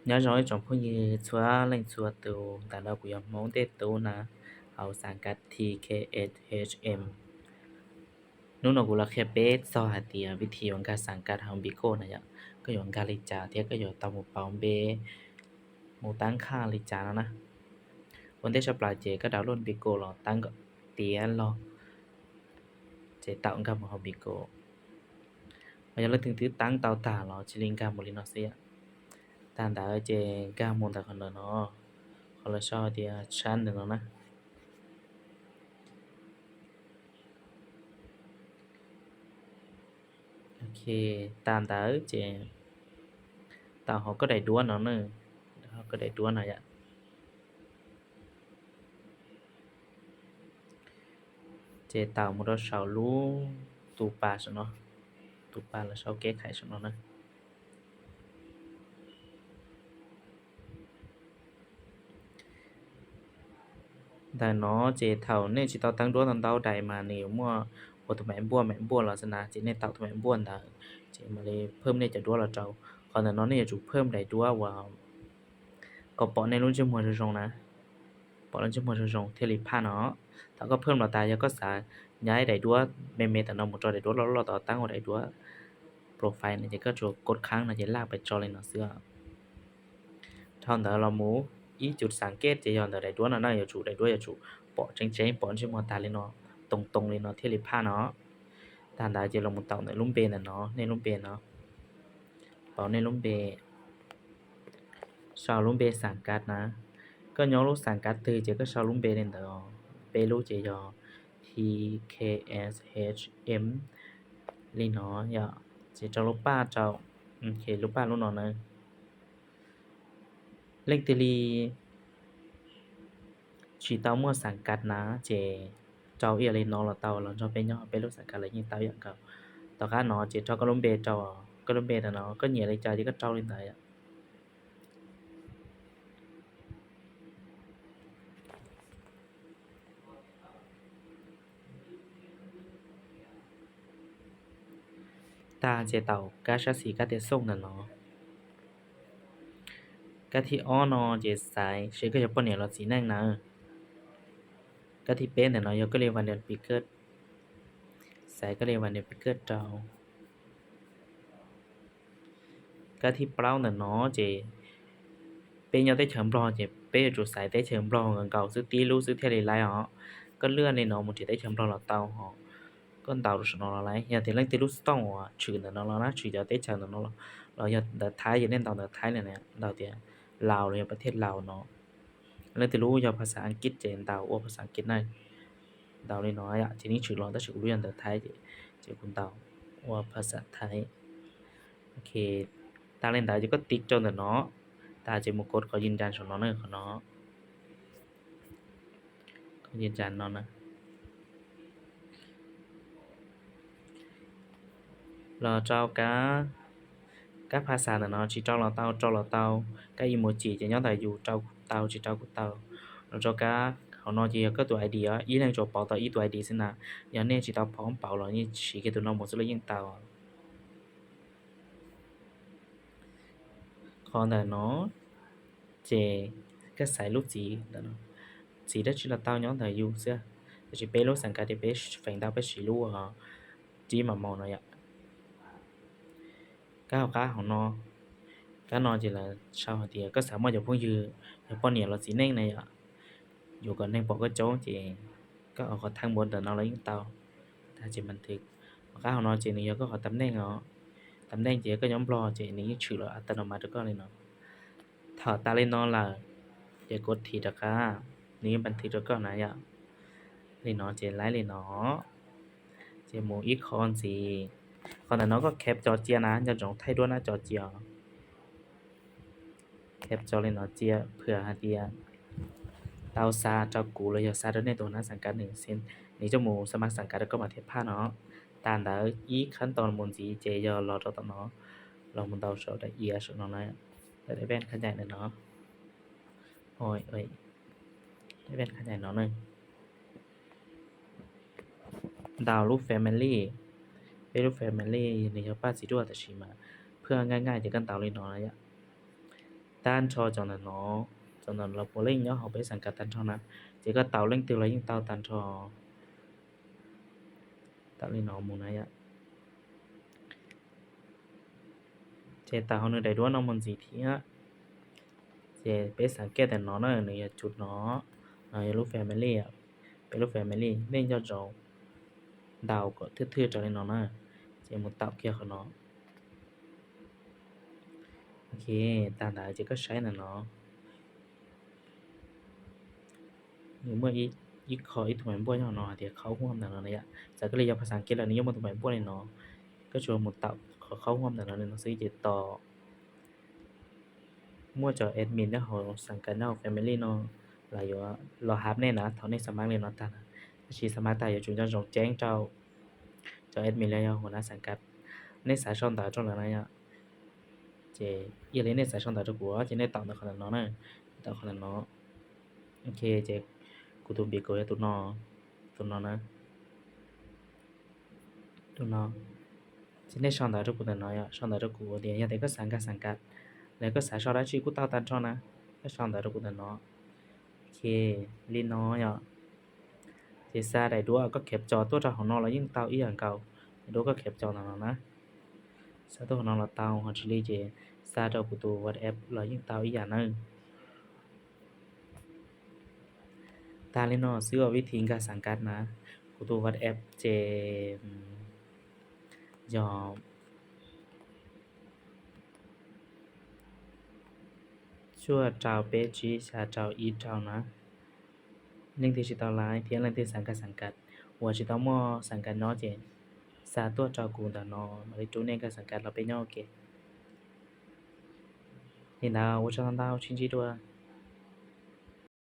Nyob zoo ib tsoom phooj ywg txhua leej txhua tus, ntawm no kuv yog Hmoob Ntej Tub na, hauv xav kav TKSHM. Hnub no kuv los qhia peb txog hais tias vib thib yuav nkag xav kav hauv Npigo na yom, koj yuav nkag li cas thiab koj yuav tau mus pauv npe, mus tab khaj li cas no na. Ua ntej tshaj plaws ces koj download Npigo los tab kom tiav log, ces tau nkag mus hauv Npigo. Ho yog leej twg twb tab tau tag los cia li nkag mus li no xwb yom. Tag ntawd ces nkag mus ntawm qhov ntawm no, qhov lawv sau tias chat ntawm no na. Ok, tag ntawd ces tau hauv koj daim duab no na, koj daim duab no yom. Ces tau mus rau saum lub tus pas saum no, tus pas lawv sau kev khai saum no na. Ntawm no ces thaum nej tsis tau tab duab ntau ntau daim mas nws yuav muaj ua tus mem npuaj mem npuaj los xwb na, ces nej tau tus mem npuaj ntawd ces mam li phawm nej cov duab los rau. Qhov ntawm no nej yuav tsum phawm daim duab uas kom pom nej lub ntsej muag zoo zoo na, pom lub ntsej muag zoo zoo thiaj li phaj no. Thaum koj phawm los tas yog koj xav nyab daim duab me me ntawm no mus rau daim duab loj loj tom tab ua daim duab profile no ces koj tsuas kod khab no ces laj pes tsawg li no xwb. Dhau ntawd los mus ib cum xav kej ces yog ntawm daim duab no na, yuav tsum daim duab yuav tsum pom tseeb tseeb, pom ntsej muag tag li no, too too li no thiaj li phaj no. Tag ntawd ces los mus tau ntawm lub npe ntawm no, nej lub npe no, pauv nej lub npe, sau lub npe xav kav na. Koj nyob lub xav kav twg ces koj sau lub npe li ntawd. Peb lub ces yog TKSHM li no yom, ces rau lub paj rau, lub paj lub no na. Leej twg li tsis tau muaj xav kav na ces rau ib yam li no los tau, los nrog peb nyob peb lub xav kav los yeej tau ib yam nkaus. Tom qab no ces rau koj lub npe rau, koj lub npe ntawm no koj nyiam li cas ces koj rau li ntawd yom. Tag ces tau kab sab xis kab tias xauj ntawm no. Kab thib ob no ces xaiv seb koj yog poj niam los txiv neej na. Kab thib peb ntawm no yog koj li vas niam pis kawj, xaiv koj li vas niam pis kawj rau. Kab thib plaub ntawm no ces peb nyob teb chaws Nplog ces peb yuav tsum xaiv teb chaws Nplog nkaus xwb tib lub xwb thiaj li laib os. Koj lwaj li no mus nrhiav teb chaws Nplog los tau os. Koj ntaus rau saum no los laib. Yog tias leej twg lub xov tooj uas tshwm ntawm no los na, tshwm cov teb chaws ntawm no los, los yog ntawv Thaib ces nej ntaus ntawv Thaib li na, ntaus tias Laus los yog pas thiaj Laus no. Leej twg lub yog phas xas Askiv ces ntaus ua phas xas Askiv na. Ntaus li no yom, ces nws tshwm los tab sis kuv lub yog ntawv Thaib ces, ces kuv ntaus ua phas xas Thaib. Ok, tas li ntawd ces koj tiv rau ntawm no, tas ces mus kod qhov yws ncas saum no na, qhov no, qhov yws ncas no na. Los rau kab, kab phas xas ntawm no tsis rau los tau, rau los tau. Kab ib mus tsim ces nyob ntawm yus, rau kuj tau, tsis rau kuj tau. Los rau kab hauv no ces yog koj tus I D os, ib leeg tsuas pauv tau ib tug I D xwb na. Yog nej tsis tau phom pauv los yeej siv kiag tus no mus xwb los yeej tau. Qhov ntawm no ces koj xaiv lub txiv ntawm no, txiv dab tsi los tau nyob ntawm yus xwb. Tab sis peb lub xeem kav ces peb feem ntau peb siv lub Gmail no yom. Kab hauv qab hauv no, kab no ces lawv sau hais tias koj xav muaj cov phooj ywg yog poj niam los txiv neej na yom, yuav kom neeg pom koj coob ces koj qhov thaj npuav ntawm no los yeej tau. Tas ces mas twg, hauv qab hauv no ces nws yog koj qhov tam neej os. Tam neej ces yog koj nyob Nplog ces nws yeej tshwm los a ta no mas rau koj li no. Thaum tas li no lawm ces kuv thim rov qab, nws yeej npas thwv rau koj na yom. Li no ces laib li no, ces mus ib qho ntxiv. Qhov ntawm no koj khep co cia na, nco ntsoov thaij duab na, co cia. Khep co li no cia, phwam hais tias tau xa rau kuv los yog xa rau nej tus nab xeem kav nws, nws coj mus xa mas xeem kav rau koj mas thiaj phaj no. Tas ntawd ib qhab ntoo mus ntxiv ces yog los rau tom no, los mus ntaus saum daim iav saum no na, daim ven khab ncaim ntawm no, daim ven khab ncaim no na. Ntaus lub family, peb lub family nws yog paj txiv duaj tab sis mas phwam nqaij nqaij ces koj ntaus li no yom. tag nrho cov ntawm no, cov ntawm no los puav leej nyob hauv peb xav kav tag nrho na. Ces koj tau leej twg los yeej tau tag nrho. Tau li no mus na yom. Ces tau hauv nws daim duab no mus ntxiv thiab. Ces peb xav kav ntawm no na, nws yog tsum no, no yog lub family, peb lub family nej nco ntsoov ntaus kom thwj thwj raws li no na. Ces mus tau kiag qhov no. Ok, tag ntawd ces koj saib ntawm no, nws muaj ib qho ib tug maim npuaj nyob no hais tias khaub huam ntawm no yom. Txawm koj li yog phas xas kiv los nws yeej muaj tus maim npuaj li no. Koj tsuas mus tau qhov khaub huam ntawm no li no xwb ces tos muaj cov admin nyob hauv xav kav nyob hauv family no los yuav los hab nej na, thaum nej xav mas li no tag na. Tab sis xav mas tag yuav tsum nco ntsoov ceeb rau cov admin los yog hua na xav kav, nej xav sau ntawv rau lawv na yom. Ces yog li nej xav sau ntawv rau kuv ces nej tau ntawm qhov ntawm no na, tau qhov ntawm no. Ok, ces kuv tus npis kuv yog tus no, tus no na, tus no. Ces nej sau ntawv rau kuv ntawm no yom, sau ntawv rau kuv tias yog tias koj xav nkag xav kav, los koj xav sau dab tsi kuj tau tag nrho na, koj sau ntawv rau kuv ntawm no. Ok, li no yom. Ces xa daim duab koj captcha tuaj rau hauv no los yeej tau ib yam nkaus, daim duab koj captcha ntawm no na. Xa tuaj hauv no los tau, ho tsis li ces xa rau kuv tus WhatsApp los yeej tau ib yam na. Tag li no xwb os, vib thi nkag xav kav na. Kuv tus WhatsApp ces yog cuaj rau peb tsib xya rau ib rau na. Leej twg tsis tau laiv thiab leej twg xav nkag xav kav, uas tsis tau muaj xav kav nyob ces xa tuaj rau kuv ntawm no, mam li rub nej nkag xav kav los peb nyob ua ke. Li ntawd ua tsaug ntau ntau, sib ntsib dua.